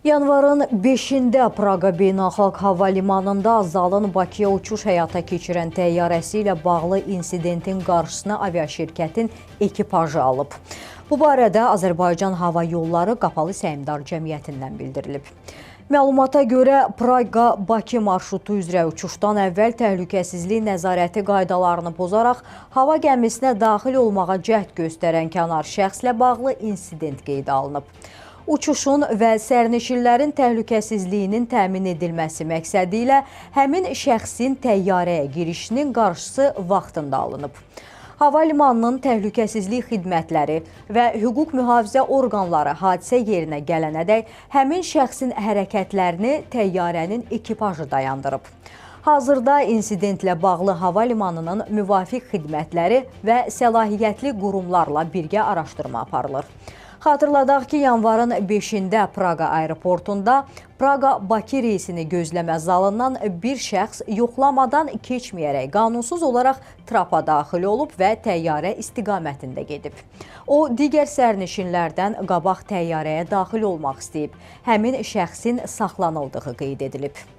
Yanvarın 5-də Praqa Beynəlxalq Hava Limanında Azalın Bakıya uçuş həyata keçirən təyyarəsi ilə bağlı insidentin qarşısını aviaşirkətin ekipajı alıb. Bu barədə Azərbaycan Hava Yolları Qapalı Səhmdar Cəmiyyətindən bildirilib. Məlumata görə Praqa-Bakı marşrutu üzrə uçuşdan əvvəl təhlükəsizlik nəzarəti qaydalarını pozaraq hava gəmisinə daxil olmağa cəhd göstərən kənar şəxslə bağlı insident qeydə alınıb. Uçuşun və sərnişinlərin təhlükəsizliyinin təmin edilməsi məqsədi ilə həmin şəxsin təyyarəyə girişinin qarşısı vaxtında alınıb. Hava limanının təhlükəsizlik xidmətləri və hüquq mühafizə orqanları hadisə yerinə gələnədək həmin şəxsin hərəkətlərini təyyarənin ekipajı dayandırıb. Hazırda insidentlə bağlı hava limanının müvafiq xidmətləri və səlahiyyətli qurumlarla birgə araşdırma aparılır. Xatırladaq ki, yanvarın 5-də Praqa aeroportunda Praqa-Bakı reysini gözləmə zalından bir şəxs yoxlamadan keçməyərək qanunsuz olaraq trapa daxil olub və təyyarə istiqamətində gedib. O, digər sərnişinlərdən qabaq təyyarəyə daxil olmaq istəyib. Həmin şəxsin saxlanıldığı qeyd edilib.